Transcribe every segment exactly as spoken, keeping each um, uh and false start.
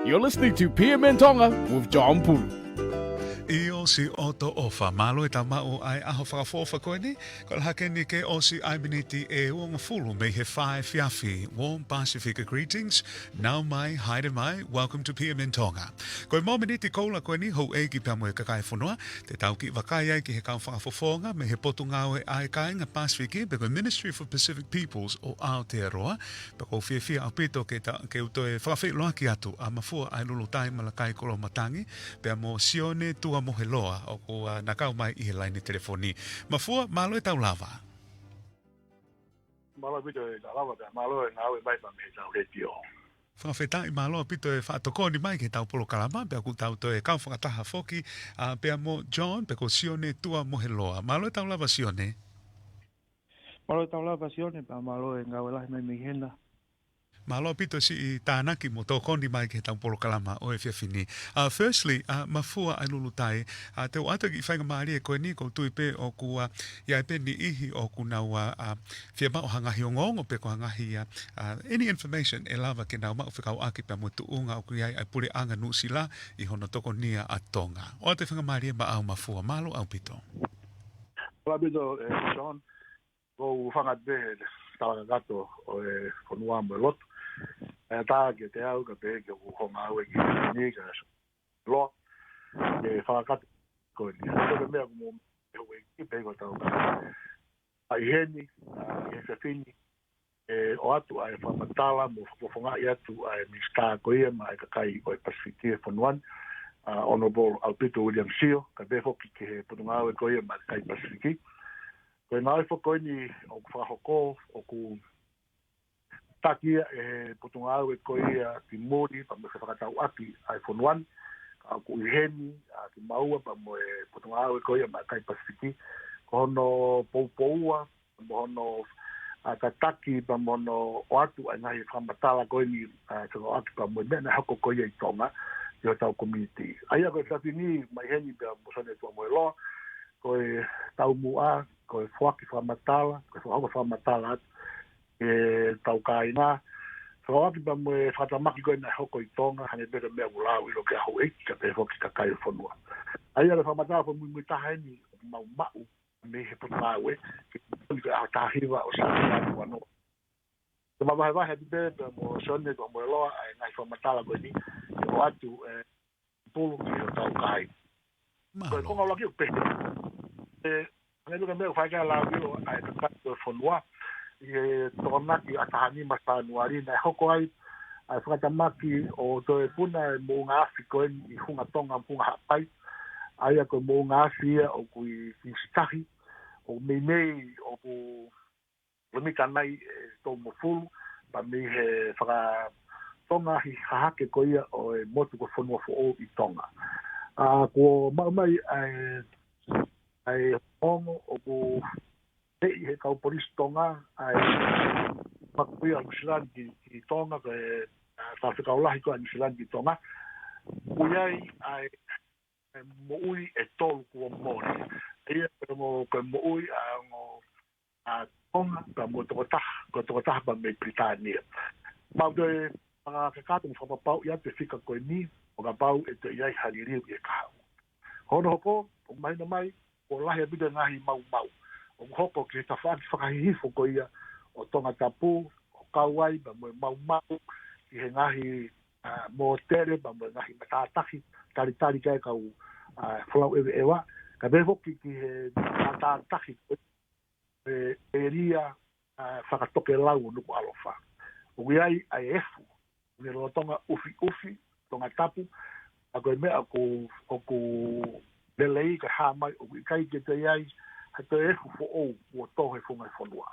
You're listening to P M N Tonga with John Pulu. ʻIo, siʻoto ʻofa, mālō e tau maʻu ʻa e ʻaho fakaʻofoʻofa ko eni, ko e lahi eni ke ʻosi ʻa e miniti ʻe uongofulu mei he fā efiafi. Warm Pasifika greetings, nau mai, haere mai, welcome to P M N Tonga. Ko e mōmeniti koula ko eni, houʻeiki pea mo e kakai e fonua, te tau kiʻi vakai ai ki he kau fakafofonga mei he Potungāue ʻa e Kāinga Pasifiki, pe ko e Ministry for Pacific Peoples ʻo Aotearoa, pea ʻoku ou fiefia ʻaupito ke ta-, ke u toe fakafeʻiloaki atu ʻa Mafua ʻAilulutai Malakai Koloamatangi, pea mo Sione Tuamoheloa ʻoku, ā, na kau mai ʻi he laine telefoni. Mafua, mālō e tau lava. Mālō ʻaupito e tau lava, pea mālō e ngāue mai pea mei he tau letiō. Fakafetaʻi, mālō ʻaupito e faʻa tokoni mai ki he tau polokalama, pea ʻoku tau toe kau fakataha foki, ā, pea mo John, pe ko Sione Tuamoheloa. Mālō e tau lava, Sione. Mālō e tau lava, Sione, pea mālō e ngāue lahi mai mei hena. Mālō ʻaupito siʻi tānaki mo tokoni mai ki he tau polokalama ʻo e efiafi ni. Ā, firstly, ā, Mafua ʻAilulutai, ā, te u ʻoatu e kiʻi faingamālie ko eni, ʻoku ou tui pē ʻoku, ā, ʻi ai pē niʻihi ʻoku nau, ā, ā, fiemaʻu ha ngaahi ongoongo pe ko ha ngaahi, ā, ā, any information ʻe lava ke nau maʻu fekauʻaki pea mo e tuʻunga ʻoku ʻi ai ʻa e puleʻanga Nuʻusila ʻi hono tokonia ʻa Tonga. ʻOatu e faingamālie maʻau Mafua, mālō ʻaupito. Mālō ʻaupito, ē, John, ʻoku ou hūfanga pē he tala kakato ʻo e fonua mo e lotu. ʻE ʻatā kiate au, ka pehē ki hoku hongau e ki ni ka loa, ke fakakakato ko eni. Ko e meʻa ʻoku mou meʻa ʻoku ʻi pē ko tau ka. ʻA ʻi heni, ā, ʻi he efiafi ni, ʻe ʻoatu ʻa e fakamatala mo fakafofongaʻi atu ʻa e minisitā ko ia maʻa e kakai ʻo e Pasifiki he fonua ni, ā, Honourable ʻAupito William Sio, kae pehē foki ki he Potungāue ko ia maʻa e kakai Pasifiki. Ko e ngāue foki ko eni ʻoku fakahoko, ʻoku taki ia ʻe he Potungāue ko ia ki muli, pea mo e fefakatauʻaki ʻa e fonua ni, ka ʻoku ʻi heni, ā, kimaua pea mo e Potungāue ko ia maʻa e kakai Pasifiki, ko hono poupoua, mo hono, ā, tataki pea mo hono ʻoatu ʻa e ngaahi fakamatala ko eni, ā, fekauʻaki pea mo e meʻa naʻe hoko ko ia ʻi Tonga, ki hotau community. ʻA ia ko e efiafi ni, mai heni pea mo Sione Tuamoheloa, ko e taumuʻa, ko e foaki fakamatala, ko e fakahoko fakamatala atu, ʻe tau kāinga, fekauʻaki pea mo e fakatamaki ko ē naʻe hoko ʻi Tonga, hangē pē ko e meʻa ʻoku lau ʻilo ki ai houʻeiki, kae pehē foki ki he kakai e fonua. ʻA ia ko e fakamatala ko e muimui taha eni, ʻoku mau maʻu, mei he Potungāue, ke tonu ko e ʻaho taha hiva ʻo Sānuali ua noa. Te ma vahevahe atu pē, pea mo Sione Tuamoheloa, ʻa e ngaahi fakamatala ko eni, ke ʻoatu, ē, Pulu ki hotau kāinga. Ko e Mālō. Konga ʻuluaki ʻoku pehē. Ē, hangē ko e meʻa ʻoku fai ki ai e lau ʻilo ʻa e kakai ʻo e fonua, ʻi he Tokonaki ʻaho taha nima Sānuali naʻe hoko ai, ʻa e fakatamaki ʻo toe puna e moʻunga afi ko eni ʻi Hunga Tonga, Hunga Haʻapai. ʻA ia ko e moʻunga afi ia ʻoku ʻi Kinisitahi, ʻoku meimei ʻoku lōmita nai ʻe tolungofulu, pea mei he fakatonga hahake ko ia ʻo e motu ko e Fonuafoʻou ʻi Tonga. Ā, kuo maʻu mai ʻa e, ʻa e ongo ʻoku teʻi he kau polisi Tonga, ʻa e makuia Nuʻusila ki, ki Tonga, ko e, ā, faifekau lahi ko ē ʻa Nuʻusila ki Tonga. ʻOku ʻi ai ʻa e, e moʻui ʻe tolu kuo mole. ʻA ia ko e mo-, ko e moʻui ʻa e ongo, ā, Tonga, pea mo e tokotaha, ko e tokotaha pea mei Pilitānia. Mau toe fakakakato mo fakapapauʻi atu e fika ko eni, ʻo kapau ʻe toe ʻi ai ha liliu ʻi he kahaʻu. Ko hono hoko, ʻoku mahino mai, kuo lahi ʻaupito e ngaahi maumau ʻoku hoko ki he tafaʻaki fakahihifo ko ia ʻo Tongatapu, ʻo kau ai pea mo e maumau ki he ngaahi, ā, mōtele pea mo e ngaahi matātahi, talitali ki ai e kau, ā, folau ʻeveʻeva, kae pehē foki ki he matātahi ko e ʻēlia, ā, fakatokelau ʻo Nukuʻalofa. ʻOku ʻi ai ʻa e efu, ʻoku ne lolotonga ʻufiʻufi Tongatapu, ʻa ko e meʻa ʻoku, ʻoku lelei kae hā mai, ʻoku ʻikai ke toe ʻi ai ha toe efu foʻou kuo tō he funga e fonua.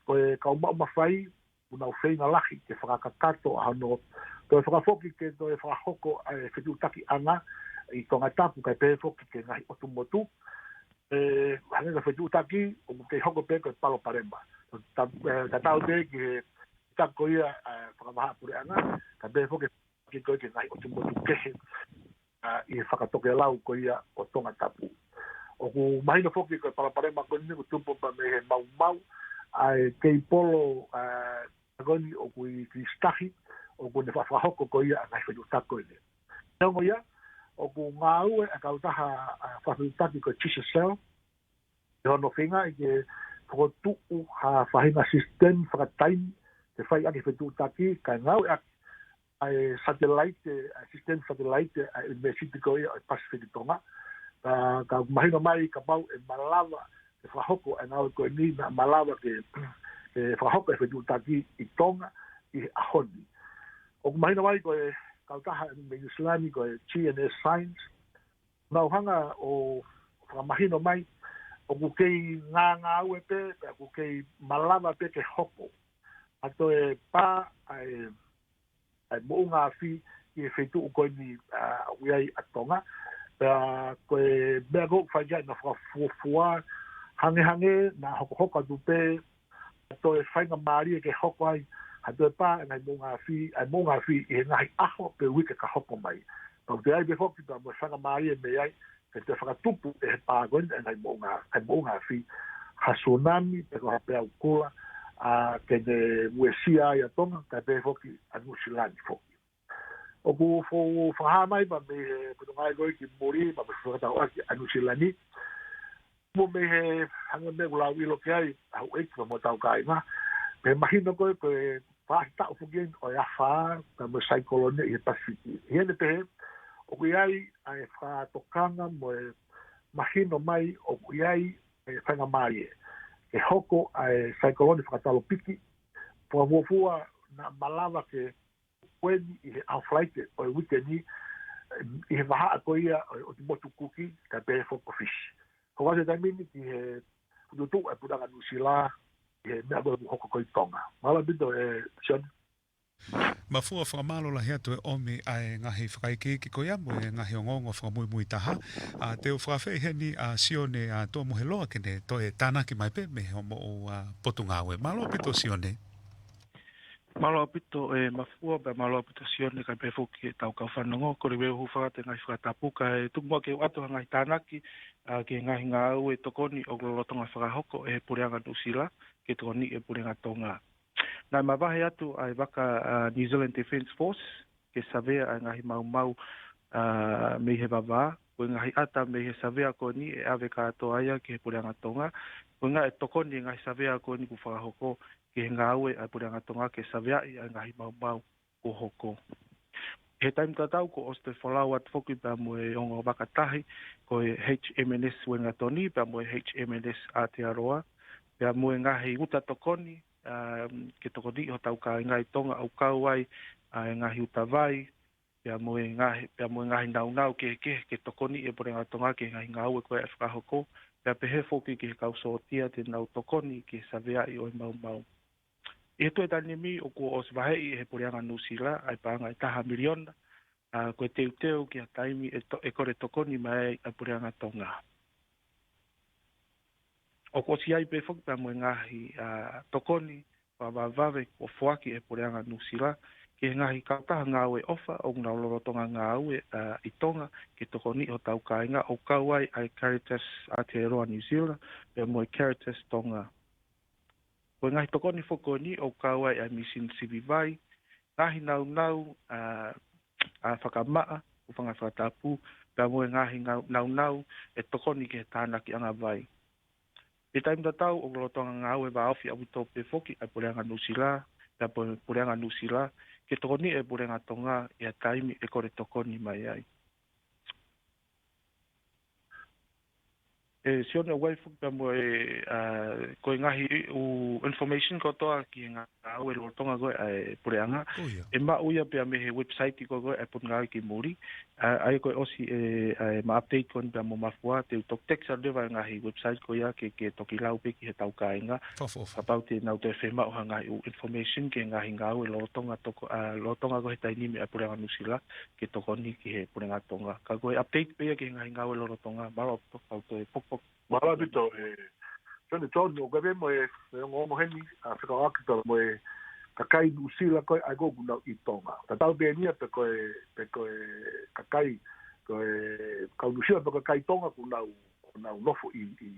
Ko e kau maʻu mafai, ʻoku nau feinga lahi ke fakakakato ʻa hono toe fakafoki ke toe fakahoko ʻa e fetuʻutakiʻanga ʻi Tongatapu kae pehē foki ki he ngaahi ʻotu motu. Ē, hangē ko e fetuʻutaki, ʻoku kei hoko pē ko e palopalema. Ta-, ē, tatau pē ki he taki ko ia, ē, fakavahaʻapuleʻanga, kae pehē foki ki ko e ki he ngaahi ʻotu motu kehe, ā, ʻi he fakatokelau ko ia ʻo Tongatapu. ʻOku mahino foki ko e palopalema ko eni ʻoku tupu pea mei he maumau ʻa e keipolo, ā, ko eni ʻoku ʻi Kinisitahi, ʻoku ne faʻa fakahoko ko ia ʻa e ngaahi fetuʻutaki ko eni. Neongo ia, ʻoku ngāue ʻa e kautaha ʻa e fakafetuʻutaki ko e Digicel, ʻi hono feingaʻi ke fokotuʻu ha faʻahinga sisitemi fakataimi ke fai ʻaki e fetuʻutaki, kae ngāueʻaki ʻa e satelaite, ʻa e sisitemi satelaite ʻa e ʻUnivēsiti ko ia ʻo e Pasifiki Tonga. Ka, ka ʻoku mahino mai kapau ʻe malava ke fakahoko ʻa e ngāue ko eni, naʻa malava ke, ke fakahoko e fetuʻutaki ʻi Tonga ʻi he ʻaho ni. ʻOku mahino mai ko e kautaha mei Nuʻu Sila ni ko e G N S Science, nau hanga ʻo fakamahino mai, ʻoku kei ngāngāue pē, pea ʻoku kei malava pē ke hoko ʻa e toe pā ʻa e, ʻa e moʻunga afi ʻi he feituʻu ko eni, ʻa, ʻoku ʻi ai ʻa Tonga. Pea ko e meʻa ko ē ʻoku fai ki ai ʻena fakafuofua, hangehangē naʻa hokohoko atu pē ʻa e toe faingamālie ke hoko ai ha toe pā ʻa e ngaahi moʻunga afi, ʻa e moʻunga afi ʻi he ngaahi ʻaho pe uike ka hoko mai. Pea ʻoku toe ʻi ai pē foki pea mo e faingamālie mei ai ke toe fakatupu ʻe he pā ko eni ʻa e ngaahi moʻunga, ʻa e moʻunga afi, ha tsunami pe ko ha peau kula, ʻa, ke ne uesia ai ʻa Tonga, kae pehē foki ʻa Nuʻu Sila ni foki. ʻOku fou fakahā mai pea mei he Potungāue ko ē ki muli, pea mei he fakatauʻaki ʻa Nuʻu Sila ni. Mo mei he hangē ko e meʻa ʻoku lau ʻilo ki ai ʻa houʻeiki pea mo hotau kāinga, pea mahino ko ē ko e faʻahitaʻu foki eni ʻo e afā pea mo e saikolone ʻi he Pasifiki. ʻI heʻene pehē, ʻoku ʻi ai ʻa e fakatokanga mo e mahino mai ʻoku ʻi ai ʻa e faingamālie ke hoko ʻa e saikolone fakatolopiki, fakafuofua naʻa malava ke ko eni ʻi he ʻaho Falaite ʻo e uike ni, ʻi he vahaʻa ko ia ʻo e ʻOtu Motu Kuki, kae pehē foki ko Fisi. Ko e ʻosi e taimi ni ki he fokotuʻutuʻu ʻa e Puleʻanga Nuʻu Sila ʻi he meʻa ko ē ʻoku hoko ko ē ʻi Tonga. Mālō ʻaupito ē Sione. Mafua, fakamālō lahi atu e ʻomi ʻa e ngaahi fakaikiiki ko ia mo e ngaahi ongoongo fakamuimui taha. ʻA, te u fakaafeʻi heni ʻa Sione, ʻa, Tuʻamoheloa ke ne toe tānaki mai pē mei he hoʻomo, ʻa, potungāue. Mālō ʻaupito Sione. Mālō ʻaupito ē Mafua, pea mālō ʻaupito Sione kae pehē foki ki heʻetau kau fanongo. Kole ke u hūfanga atu he ngaahi fakatapu kae tuku muʻa ke u ʻoatu ha ngaahi tānaki, ʻa, ki he ngaahi ngāue tokoni ʻoku lolotonga fakahoko ʻe he Puleʻanga Nuʻu Sila ke tokoniʻi e Puleʻanga Tonga. Naʻe mavahe atu ʻa e vaka, ʻa, New Zealand Defence Force ke savea ʻa e ngaahi maumau, ʻa, mei he vavā. Ko e ngaahi ʻata mei he savea ko eni ʻe ʻave kātoa ia ki he Puleʻanga Tonga. Ko e ngaahi tokoni e ngaahi savea ko eni kuo fakahoko ki he ngāue ʻa e Puleʻanga Tonga ke saveaʻi ʻa e ngaahi maumau kuo hoko. He taimi tatau kuo ʻosi toe folau atu foki pea mo e ongo vaka tahi, ko e H M N S Wellington pea mo e H M N S Aotearoa, pea mo e ngaahi uta tokoni, ʻa, ke tokoniʻi hotau kāinga ʻi Tonga, ʻo kau ai ʻa e ngaahi uta vai, pea mo e ngaahi, pea mo e ngaahi nāunau kehekehe ke tokoniʻi e Puleʻanga Tonga ki he ngaahi ngāue ko ē ʻe fakahoko, pea pehē foki ki he kau sōtia te nau tokoni ki he saveaʻi ʻo e maumau. ʻI he toe taimi ni ʻoku ʻosi vaheʻi ʻe he Puleʻanga Nuʻu Sila ʻa e paʻanga ʻe taha miliona, ʻa, ko e teuteu ki ha taimi ʻe to-, ʻe kole tokoni mai ai ʻa e Puleʻanga Tonga. ʻOku ʻosi ʻi ai pē foki pea mo e ngaahi, ʻa, tokoni fakavavevave kuo foaki ʻe he Puleʻanga Nuʻu Sila ki he ngaahi kautaha ngāue ʻofa ʻoku nau lolotonga ngāue, ʻa, ʻi Tonga ke tokoniʻi hotau kāinga, ʻo kau ai ʻa e Caritas Aotearoa New Zealand pea mo e Caritas Tonga. Ko e ngaahi tokoni foki ko eni ʻoku kau ai ʻa e mīsini sivi vai, ngaahi nāunau, ʻa, ʻa fakamaʻa, hūfanga he fakatapu, pea mo e ngaahi ngau-, nāunau ʻe tokoni ki he tānakiʻanga vai. ʻI he taimi tatau ʻoku lolotonga ngāue vāofi ʻaupito pē foki ʻa e Puleʻanga Nuʻu Sila, pea mo e Puleʻanga Nuʻu Sila, ke tokoniʻi e Puleʻanga Tonga ʻi ha taimi ʻe kole tokoni mai ai. ʻE Sione, ʻoku ʻi ai foki pea mo e, ʻa, ko e ngaahi ʻū information kotoa ki he ngā-, ngāue lolotonga ko ē ʻa e Puleʻanga. ʻOi, ʻe maʻu ia pea mei he website ko ē ʻa e Potungāue ki Muli. ʻA, ʻa ia ko e ʻosi ē, ʻa, ʻe ma update ko eni pea mo Mafua, te u toki text atu leva e ngaahi website ko ia ke, ke toki lau pē ki heʻetau kāinga. Fakaʻofoʻofa. Kapau te nau toe fiemaʻu ha ngaahi ʻū information ki he ngaahi ngāue lolotonga toko, ʻa, lolotonga ko ē he taimi ni ʻa e Puleʻanga Nuʻu Sila ke tokoni ki he Puleʻanga Tonga. Ka ko e update pē ia ki he ngaahi ngāue lolotonga, mālō ʻaupito, kau toe pokopoko. Mālō ʻaupito ē Sione. Tonu, ʻoku ʻi ai pē mo e, mo e ongoongo heni, ʻa, fekauʻaki pea mo e kakai Nuʻu Sila ko ē ʻa ia ʻoku nau ʻi Tonga. Tatau pē eni ia pe ko e, pe ko e kakai, ko e kau Nuʻu Sila pe ko e kakai Tonga ʻoku nau, ʻoku nau nofo ʻi, ʻi,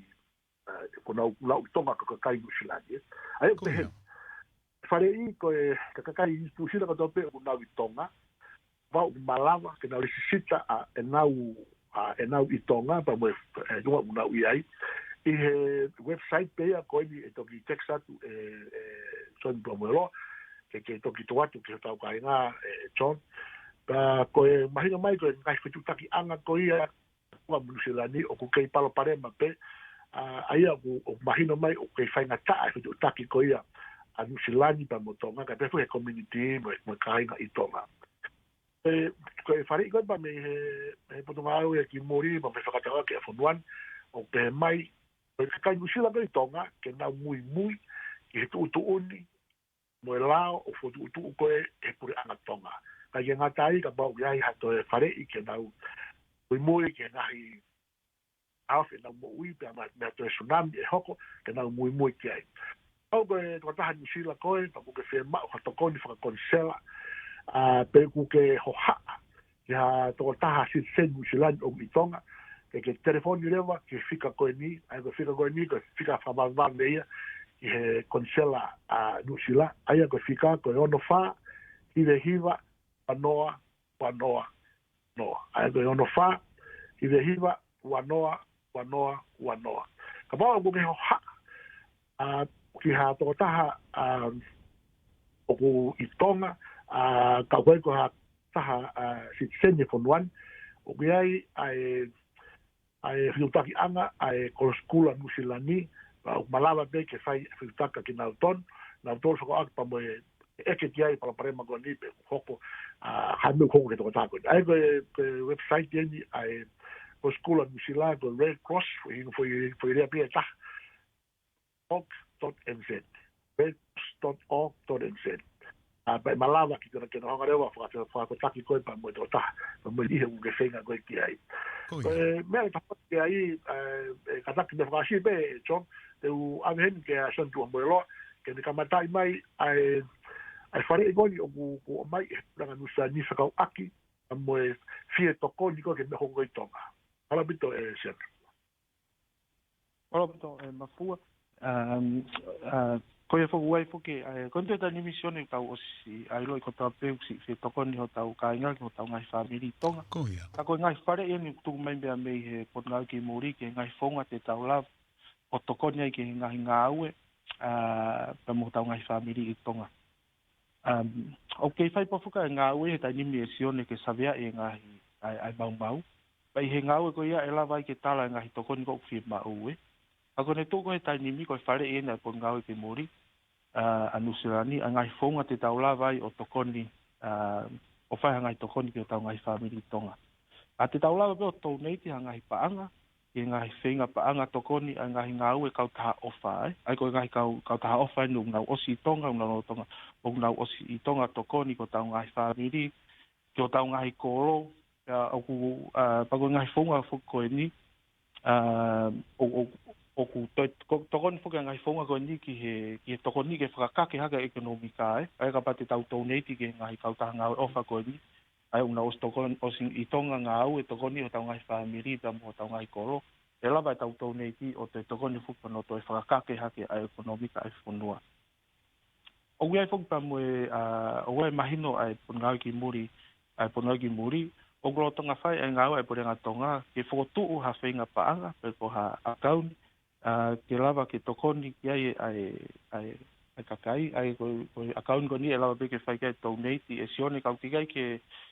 ʻa, ʻoku nau, nau ʻi Tonga ko e kakai Nuʻu Sila ni, ē. ʻA ia ʻoku pehē. Faleʻi ko e ka- kakai Nuʻusila kotoa pē ʻoku nau ʻi Tonga, pau ʻoku malava ke nau lisisita ʻa ʻenau, ʻa ʻenau ʻi Tonga, pea mo e, e, ʻi Tonga ʻoku nau ʻi ai. ʻI he website pē ia ko eni ʻe toki text atu ʻe, ʻe John Tuʻamoeloa, ke, ke toki tuku atu ki hotau kāinga, ʻe John. Pea ko e mahino mai ko e ngaahi fetuʻutakiʻanga ko ia ʻa Nuʻusila ni ʻoku kei palopalema pē, ʻa, ʻa ia ʻoku, ʻoku mahino mai ʻoku kei faingataʻa e fetuʻutaki ko ia ʻa Nuʻusila ni pea mo Tonga, kae pehē foki he community mo, mo e kāinga ʻi Tonga. E, ko e faleʻi ko ē pea mei he, he Potungāue ki Muli, pea mei he Fakataulaʻeiki ʻa e fonua ni, ʻoku pehē mai, ko e kakai Nuʻusila ko ē ʻi Tonga, ke nau muimui ki he tuʻutuʻuni mo e lao ʻoku fokotuʻutuʻu ko ē ʻe he puleʻanga Tonga. Kae ʻikai ke ngata ai, kapau ʻoku ʻi ai ha toe faleʻi ke nau muimui ki he ngaahi haofi ʻenau moʻui, pea mo e, mo e toe tsunami ʻe hoko, ke nau muimui ki ai. Pau ko e tokotaha Nuʻusila koe, pea ʻoku ke fiemaʻu ha tokoni fakakonisela, ʻa, pe ʻoku ke hohaʻa ki ha tokotaha citizen Nuʻusila ni ʻoku ʻi Tonga, ke ke telefoni leva ki he fika ko eni, ʻa ia ko e fika ko eni, ko e fika fakavavevave ia ki he konisela ʻa Nuʻusila, ʻa ia ko e fika ko e ono fā, hiva hiva, ua noa, ua noa, noa. ʻA ia ko e ono fā, hiva hiva, ua noa, ua noa, ua noa. Kapau ʻoku ke hohaʻa, ʻa, ki ha tokotaha, ʻa, ʻoku ʻi Tonga, ʻa, ka ʻoku ʻikai ko ha taha, ʻa, citizen ʻi he fonua ni, ʻoku ʻi ai, ʻa e, ʻa e fetuʻutakiʻanga, ʻa e Kolo Sikula Nuʻusila ni, pea ʻoku malava pē ke fai fetuʻutaki kinautolu, nautolu fakaʻoaki pea mo e ʻeke ki ai palopalema ko eni pe ʻoku hoko, ʻa, ha meʻa ʻoku hoko ki he tokotaha ko eni. ʻA ia ko e, ko e website eni, ʻa e Kolo Sikula Nuʻusila, ko e Red Cross, foʻi, foʻi, foʻi lea pē ʻe taha, org dot N Z. Red Cross dot org dot N Z. ʻA, pea ʻe malava ke ke, ke nau hanga leva ʻo faka-, fakafetuʻutaki koe pea mo e tokotaha, pea mo e niʻihi ʻoku ke feinga koe ki ai. Ko ia. Ko e meʻa ʻe taha ki ai, ʻe, ʻe kātaki meʻa fakaʻosi pē, ʻe John, te u ʻave heni kia John Tuʻamoeloa, ke ne kamataʻi mai ʻa e, ʻa e faleʻi ko eni ʻoku, ʻoku ʻomai ʻe he puleʻanga Nuʻusila ni fekauʻaki pea mo e fie tokoni ko ē ki he meʻa ʻoku hoko ʻi Tonga. Mālō ʻaupito, ʻe John. Mālō ʻaupito, ʻe Mafua. Um, uh, ko ia foki ʻoku ʻi ai foki, ʻa e, ko eni ʻa e taimi ni Sione ʻoku tau ʻosi ʻilo ʻi kotoa pē ʻoku siʻi fie tokoni hotau kāinga ki hotau ngaahi fāmili ʻi Tonga. Ko ia. Ka ko e ngaahi faleʻi eni ʻoku tuku mai pē ia mei he Potungāue ki Muli ki he ngaahi founga te tau lava ʻo tokoni ai ki he ngaahi ngāue, ʻa, pea mo hotau ngaahi fāmili ʻi Tonga. Um, ʻoku kei fai pē foki ʻa e ngāue he taimi ni ʻe Sione ke saveaʻi e ngaahi, ʻa e, ʻa e maumau. Pea ʻi he ngāue ko ia ʻe lava ai ke tala e ngaahi tokoni ko ē ʻoku fiemaʻu ē. Ka ko ʻene tuʻu ko ē he taimi ni ko e faleʻi eni ʻa e Potungāue ki Muli, ʻa, ʻa Nuʻusila ni, ʻa e ngaahi founga te tau lava ai ʻo tokoni, ʻa, ʻo fai ha ngaahi tokoni ki hotau ngaahi fāmili ʻi Tonga. ʻA, te tau lava pē ʻo donate ha ngaahi paʻanga, ki he ngaahi feinga paʻanga tokoni ʻa e ngaahi ngāue kautaha ʻofa, ē. ʻA ia ko e ngaahi kau-, kautaha ʻofa eni ʻoku nau ʻosi ʻi Tonga, ʻoku nau lolotonga, ʻoku nau ʻosi ʻi Tonga tokoni ki hotau ngaahi fāmili, ki hotau ngaahi kolo, ʻa, ʻoku, ʻa, pea ko e ngaahi founga foki ko eni, ʻa, ʻo, ʻo, ʻoku toe, ko, tokoni foki ʻa e ngaahi founga ko eni ki he, ki he tokoni ke fakakake hake ʻekonōmika, ē. ʻA ia kapau te tau donate ki he ngaahi kautaha ngāue ʻofa ko eni, ʻa ia ʻoku nau ʻosi tokoni, ʻosi ʻi Tonga ngāue tokoni hotau ngaahi fāmili pea mo hotau ngaahi kolo. ʻE lava ʻetau donate ʻo toe tokoni foki pea nau toe fakakake hake ʻa e ʻekonōmika ʻa e fonua. ʻOku ʻi ai foki pea mo e, ʻa, ʻoku ʻi ai mahino ʻa e Potungāue ki Muli, ʻa e Potungāue ki Muli, ʻoku lolotonga fai ʻa e ngāue ʻa e Puleʻanga Tonga, ke fokotuʻu ha feinga paʻanga, pe ko ha ʻakauni, ʻa, ke lava ke tokoni ki ai ʻa e, ʻa e, ʻa e kakai, ʻa e ko, ko e ʻakauni ko eni ʻe lava pē ke fai ki ai e donate, ʻe Sione, ka ʻoku teʻeki ai ke,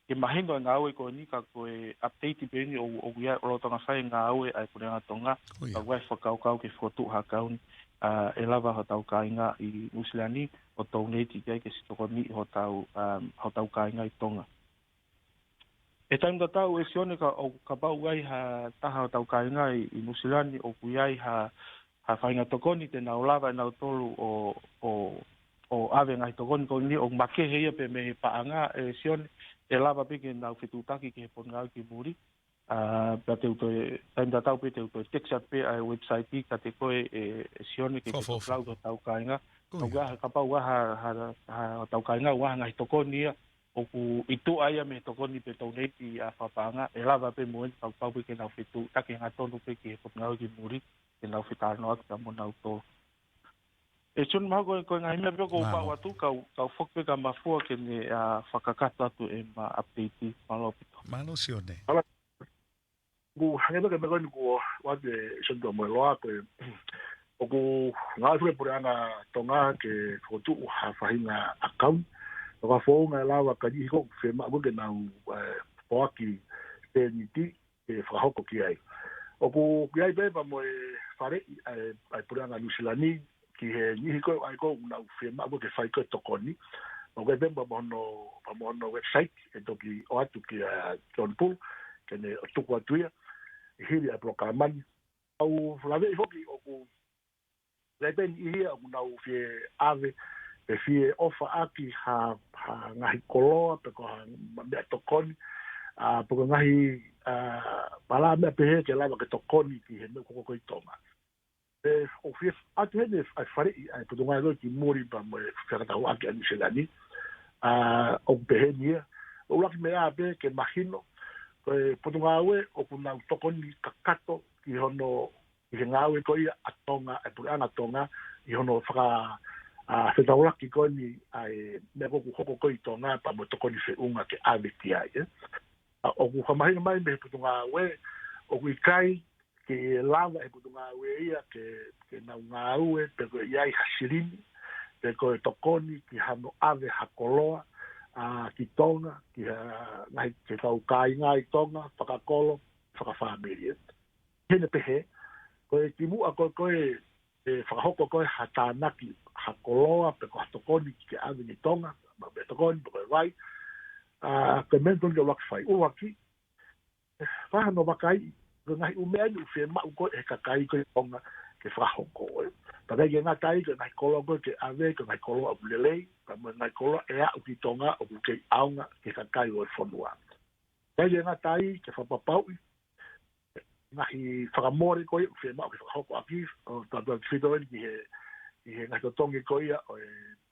ke mahino e ngāue ko eni ka ko e update pē eni ʻo, ʻoku ʻi ai, ʻoku lolotonga fai e ngāue ʻa e Puleʻanga Tonga, ko ia, ka ʻoku ʻi ai e fakakaukau ke fokotuʻu ha ʻakauni, ʻa, ʻe lava hotau kāinga ʻi Nuʻusila ni ʻo donate ki ai ke siʻi tokoniʻi hotau, um, hotau kāinga ʻi Tonga. ʻI he taimi tatau ʻe Sione ka, ʻo kapau ʻoku ʻi ai ha taha hotau kāinga ʻi, ʻi Nuʻusila ni ʻoku ʻi ai ha, ha faʻahinga tokoni te nau lava ʻe nautolu ʻo, ʻo, ʻo ʻave ngaahi tokoni ko eni ʻoku makehe ia pē mei he paʻanga ʻe Sione, ʻe lava pē ke nau fetuʻutaki ki he Potungāue ki Muli. ʻA, pea te u toe, taimi tatau pē te u toe text atu pē ʻa e website kiate koe ʻe, ʻe Sione ke ke, fakafoki, toki lau ki hotau kāinga. Ko ia. ʻOku ʻi ai ha, kapau ʻoku ʻi ai ha, ha, ha hotau kāinga ʻoku ʻi ai ha ngaahi tokoni ia ʻoku ʻi tuʻa ia mei he tokoni pe donate ʻa fakapaʻanga, ʻe lava pē mo eni, kapau pē ke nau fetuʻutaki hangatonu pē ki he Potungāue ki Muli, ke nau fetalanoaʻaki pea mo nautolu. ʻE Sione, mahalo ko e, ko e ngaahi meʻa pē ʻoku ou Mālō. Pau atu, kau, kau foki pē kia Mafua ke ne, ʻa, fakakakato atu ʻema update. Mālō ʻaupito. Mālō Sione. Mālō. ʻOku hangē pē ko e meʻa ko eni kuo ʻoatu ʻe Sione Tuʻamoheloa, ko e, ʻoku ngāue foki e Puleʻanga Tonga ke fokotuʻu ha faʻahinga account. Ko e founga ʻe lava ka niʻihi ʻoku fiemaʻu ke nau, ē, foaki sēniti ke fakahoko ki ai. ʻOku ʻi ai pē pea mo e faleʻi ʻa e, ʻa e Puleʻanga Nuʻusila ni, ki he niʻihi ko ē ʻoku ʻi ai ko ē ʻoku nau fiemaʻu ko ē ke fai ko ē tokoni. ʻOku ʻi ai pē pea mo hono, pea mo hono website ʻe toki ʻoatu kia John Bull, ke ne tuku atu ia, ʻi hili ʻa e polokalama ni. ʻOku ou laveʻi foki ʻoku ʻi ai pē niʻihi ia ʻoku nau fie ʻave, pe fie ʻofa ʻaki ha, ha ngaahi koloa, pe ko ha meʻatokoni, ʻa, pe ko e ngaahi, ʻa, palā meʻa pehē ke lava ke tokoni ki he meʻa ʻoku hoko ko ē ʻi Tonga. ʻE, ʻoku fie ʻoatu heni ʻa e faleʻi ʻa e Potungāue ko ē ki muli pea mo e fekatahuʻaki ʻa Nuʻusila ni, ʻa, ʻoku pehē ni ia. ʻUluaki meʻa pē ke mahino, ko e Potungāue ʻoku nau tokoni kakato ki hono, ki he ngāue ko ia ʻa Tonga, ʻa e Puleʻanga Tonga, ʻi hono faka-, ʻa, fetaulaki ko eni ʻa e meʻa ko ē ʻoku hoko ko ē ʻi Tonga, pea mo e tokoni feʻunga ke ʻave ki ai, ē. ʻA, ʻoku fakamahino mai mei he Potungāue, ʻoku ʻikai ke lava ʻe he Potungāue ia ke, ke nau ngāue, pe ko e ʻi ai ha silini, pe ko e tokoni ki hano ʻave ha koloa, ʻa, ki Tonga, ki ha ngaahi, ki he kau kāinga ʻi Tonga, fakakolo, fakafāmili. Heni pehē, ko e kimuʻa ko ē, ko ē, ʻe fakahoko ko ē ha tānaki, ha koloa, pe ko ha tokoni ke ʻave ki Tonga, ma pe tokoni, pe ko e vai, ʻa, ko e meʻa tonu ke ʻuluaki fai, ʻuluaki, ʻe, fai hano vakai, ko e ngaahi ʻū meʻa ʻoku fiemaʻu ko ē ʻe he kakai ko ē ʻi Tonga ke fakahoko, ē. Pea ʻikai ke ngata ai, ko e ngaahi koloa ko ē ke ʻave, ko e ngaahi koloa ʻoku lelei, pea mo e ngaahi koloa ʻe aʻu ki Tonga ʻoku kei ʻaonga ki he kakai ʻo e fonua. ʻIkai ke ngata ai, ke fakapapauʻi, ngaahi fakamole ko ia ʻoku fiemaʻu ke fakahoko ʻaki, ʻo tautautefito eni ki he, ki he ngaahi totongi ko ia ʻo e,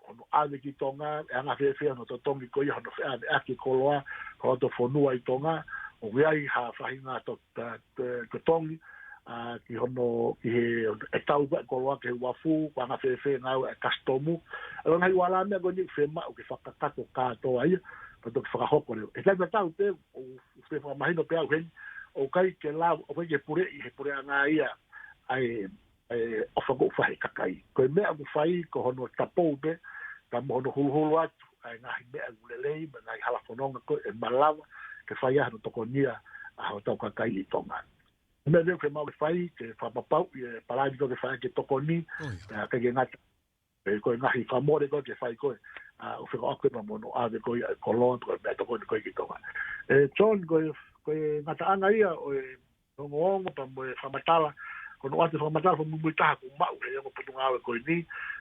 hono ʻave ki Tonga, ʻe anga fēfē hono totongi ko ia, hono feʻaveʻaki e koloa, ko e loto fonua ʻi Tonga, ʻoku ʻi ai ha faʻahinga to-, ta-, ta-, totongi, ʻa, ki hono, ki he, ʻe tau ko ē koloa ki he uafu, ko e anga fēfē ngāue ʻa e kasitomu, ʻa e ngaahi ʻū ala meʻa ko eni ʻoku fiemaʻu ke fakakakato kātoa ia, pea toki fakahoko leva. ʻE tatau pē, ʻoku, ʻoku fakamahino pē au heni, ʻoku ʻikai ke lava, ʻoku ʻikai ke puleʻi ʻe he Puleʻanga ia ʻa e, ʻa e ʻofa ko ē ʻoku fai ʻe he kakai. Ko e meʻa ʻoku fai ko hono tapou pē, pea mo hono huluhulu atu ʻa e ngaahi meʻa ʻoku lelei, mo e ngaahi hala fononga ko ē ʻe malava ke fai ai hono tokonia ʻa hotau kakai ʻi Tonga. Meʻa pē ʻoku fiemaʻu ke fai, ke fakapapauʻi e palani ko ē ke fai ʻaki e tokoni, ʻOi. ʻa, ʻikai ke ngata, ʻe, ko e ngaahi fakamole ko ē ke fai ko ē, ʻa, ʻo fekauʻaki pea mo hono ʻave ko ia e koloa, ko e meʻatokoni ko ē ki Tonga. ʻE, John, ko e, ko e ngataʻanga ia ʻo e ongoongo pea mo e fakamatala, ko hono ʻoatu e fakamatala fakamuimuitaha kuo maʻu ʻe he ongo Potungāue ko eni,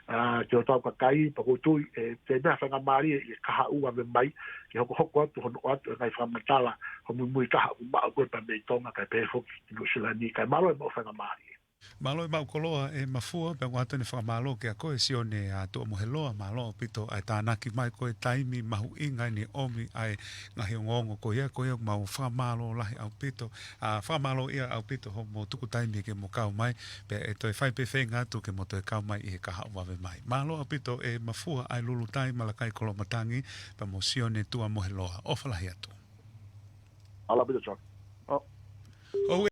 ʻa, ki hotau kakai, pea ʻoku ou tui, ʻe, te ne faingamālie ʻi he kahaʻu vave mai, ke hokohoko atu hono ʻoatu e ngaahi fakamatala fakamuimuitaha kuo maʻu ko ē pea mei Tonga, kae pehē foki ki Nuʻusila ni, kae mālō e maʻu faingamālie. Mālō e maʻu koloa ʻe Mafua, pea ʻoku ou ʻoatu ʻeni e fakamālō kia koe Sione, ʻa, Tuʻamoheloa, mālō ʻaupito ʻa e tānaki mai ko e taimi mahuʻinga ʻeni ʻomi ʻa e ngaahi ongoongo ko ia, ko ia mau fakamālō lahi ʻaupito, ʻa, fakamālō ia ʻaupito hoʻomo tuku taimi ke mo kau mai, pea ʻe toe fai pē feinga atu ke mo toe kau mai ʻi he kahaʻu vave mai. Mālō ʻaupito ʻe Mafua ʻa e Lulutai, Malakai Koloamatangi, pea mo Sione Tuʻamoheloa. ʻOfa lahi atu. Mālō ʻaupito, John. ʻOu.